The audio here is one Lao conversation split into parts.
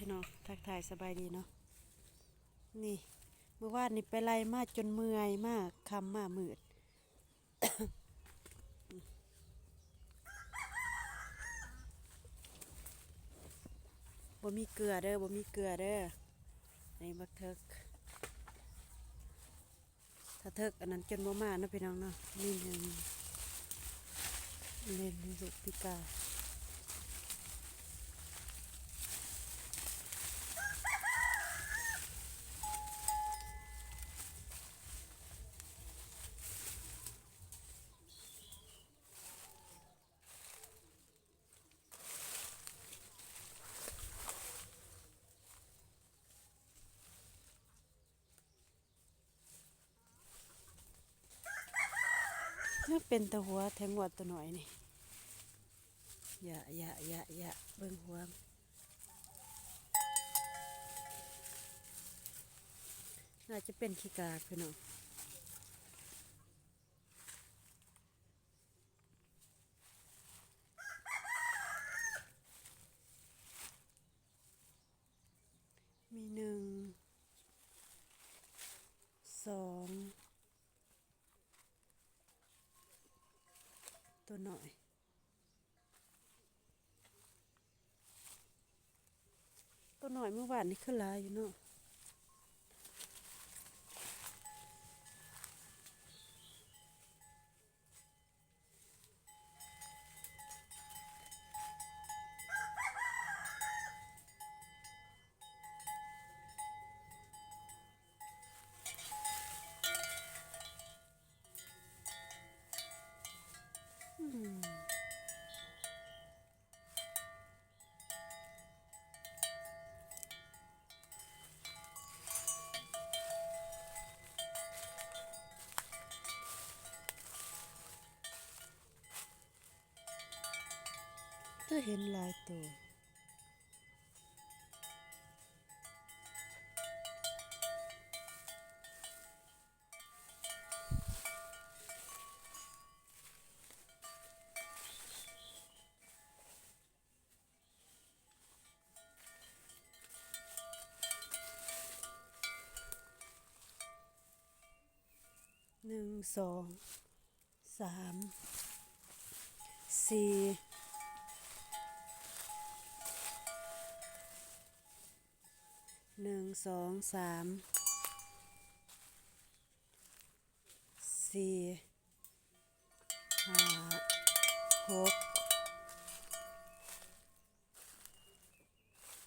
ເນາະ ທັກທາຍສະບາຍດີເນາະ. ນີ້ ມື້ວານນີ້ໄປໄລ່ມາຈົນເມື່ອຍ ມາຄ່ຳມາມືດ. ບໍ່ມີເກືອເດີ ບໍ່ມີເກືອເດີ. ນີ້ບັກເຖິກ ຖ້າເຖິກອັນນັ້ນຈົນບໍ່ມາເນາະ ພີ່ນ້ອງເນາະ. ນີ້ໜຶ່ງ ນີ້ລູກປີກາຍ. ຍັງເປັນຕາຫົວແທ້ ງົວໂຕນ້ອຍນີ້. ຢະ ຢະ ຢະ ຢະ ເບິ່ງຫົວ. ໜ້າຈະເປັນຂີ້ກາກ ພີ່ນ້ອງ. ມີໜຶ່ງ ສອງ ໂຕນ້ອຍ ໂຕນ້ອຍມື້ວານນີ້ຄືຫຼາຍຢູ່ເນາະ. ອືມ ຄືເຫັນຫຼາຍໂຕ. ໜຶ່ງ ສອງ ສາມ ສີ່ ໜຶ່ງ ສອງ ສາມ ສີ່ ຫ້າ ຫົກ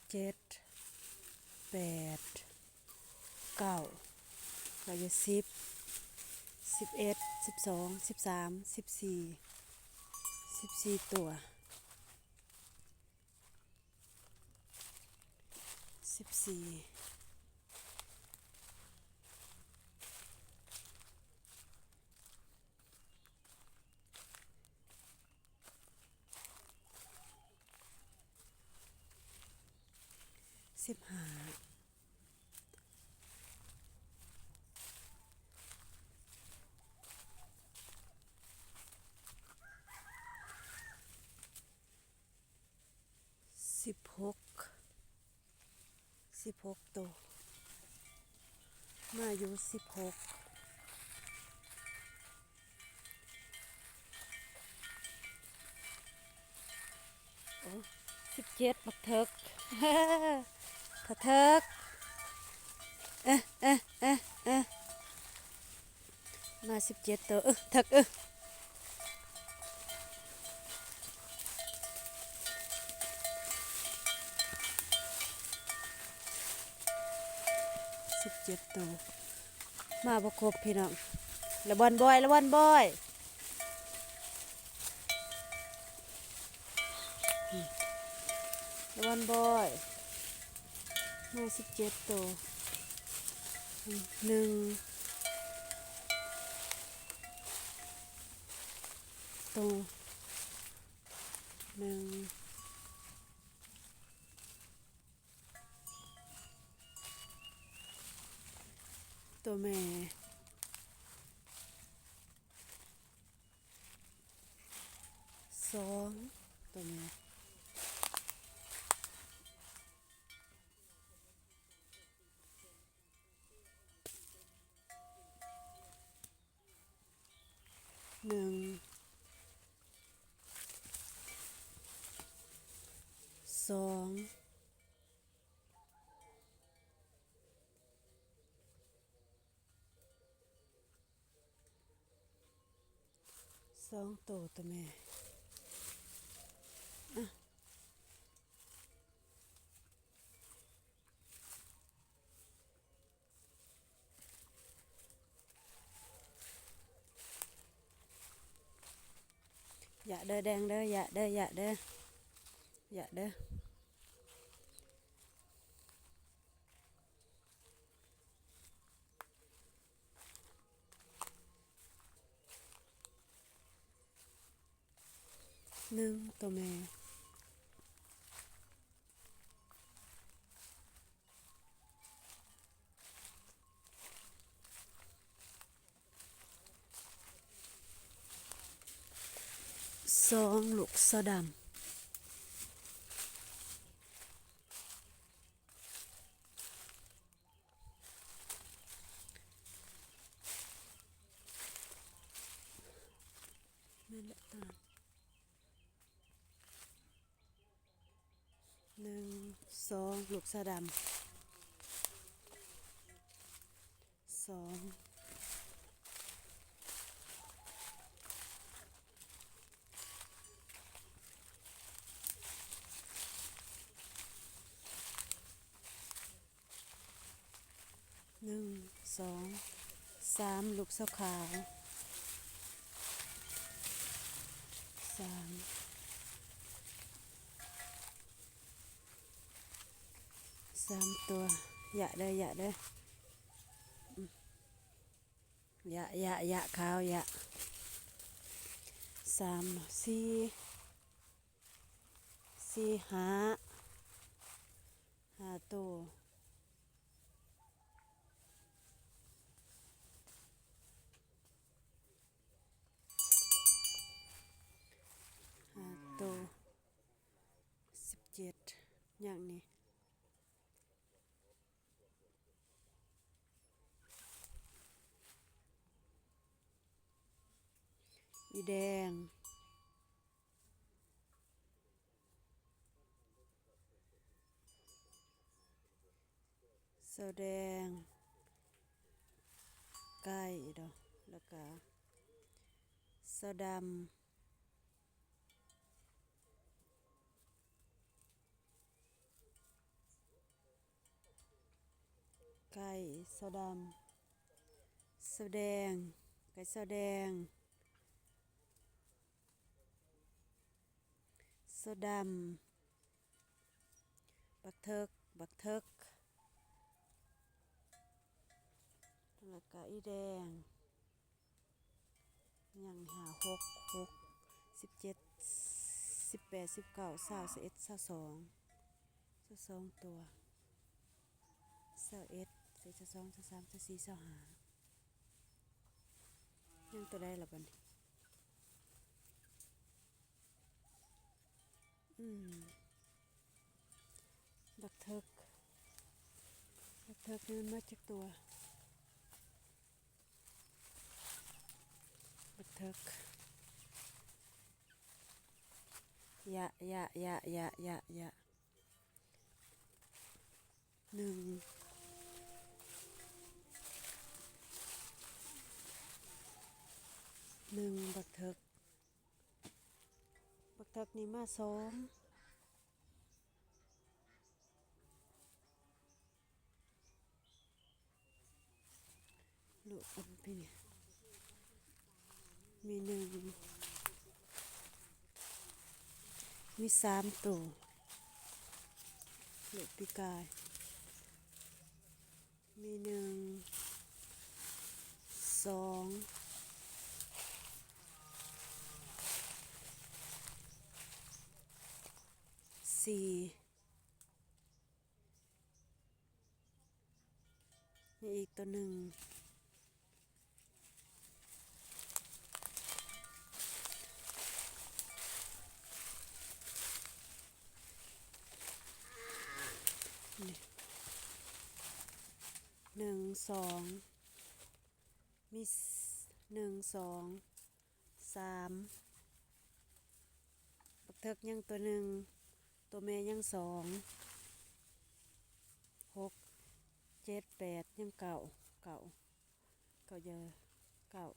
ເຈັດ ແປດ ເກົ້າ ແລ້ວກໍສິບ ສິບເອັດ ສິບສອງ ສິບສາມ ສິບສີ່ ສິບສີ່ຕົວ ສິບສີ່. ສິບຫ້າ ສິບຫົກ ສິບຫົກໂຕ ມາຢູ່ສິບຫົກ. ໂອ້ ສິບເຈັດ ບັກເຖິກ ບັກເຖິກ ເອີ ເອີ ເອີ ເອີ. ມາສິບເຈັດໂຕ ເອີ ເຖິກ ເອີ ສິບເຈັດໂຕ ມາບໍ່ຄົບພີ່ນ້ອງ. ລະວັນບອຍ ລະວັນບອຍ. ລະວັນບອຍ ມາສິບເຈັດໂຕ ໜຶ່ງໂຕ ໜຶ່ງ ໂຕແມ່ ສອງ ໂຕແມ່ ໂຕແມ່ ສອງ ສອງໂຕຕົວແມ່ ອະ. ຢ່າເດີແດງເດີ ຢ່າເດີ ຢ່າເດີ ຢ່າເດີ. ໜຶ່ງ ຕົວແມ່ ສອງ ລູກສະດຳ. ແມ່ນແຫຼະ ຕາມ ໜຶ່ງ ສອງ ລູກສະດຳ ສອງ ໜຶ່ງ ສອງ ສາມ ລູກເສົາຂາວ ສາມ ສາມຕົວ ຢະເດີ ຢະເດີ ຢະ ຢະ ຢະ ຂາວ ຢະ ສາມ ສີ່ ສີ່ ຫ້າ ຫ້າໂຕ ຫ້າໂຕ ສິບເຈັດ ຫຍັງນີ້ ອີແດງ ສະແດງ ໄກ່ເນາະ ແລ້ວກະສະດຳ ໄກ່ສະດຳ ສະແດງ ໄກ່ສະແດງ ສະດຳ ບັກເທີກ ບັກເທີກ ແລ້ວກະອີແດງ ຫຍັງ ຫ້າ ຫົກ ຫົກ ສິບເຈັດ ສິບແປດ ສິບເກົ້າ ຊາວ ຊາວເອັດ ຊາວສອງ ຊາວສອງຕົວ ຊາວເອັດ ຊາວສອງ ຊາວສາມ ຊາວສີ່ ຊາວຫ້າ ຍັງຕົວໃດລະບັດນີ້? ອືມ ບັກເທີກ ບັກເທີກນີ້ມັນມາຈັກຕົວ? ບັກເທີກ ຢະ ຢະ ຢະ ຢະ ຢະ ຢະ ໜຶ່ງ ໜຶ່ງ ບັກເທີກ ບັກເທີກນີ້ມາສອງ ລູກອັນນີ້ ມີໜຶ່ງ ມີສາມໂຕ ລູກປີກາຍ ມີໜຶ່ງ ສອງ ສີ່ ມີອີກຕົວໜຶ່ງ ນີ້ ໜຶ່ງ ສອງ ມີ ໜຶ່ງ ສອງ ສາມ ບັກເທີກຍັງຕົວໜຶ່ງ ຕົວແມ່ຍັງສອງ ຫົກ ເຈັດ ແປດ ຍັງເກົ້າ ເກົ້າ ເກົ້າ ເອີ ເກົ້າ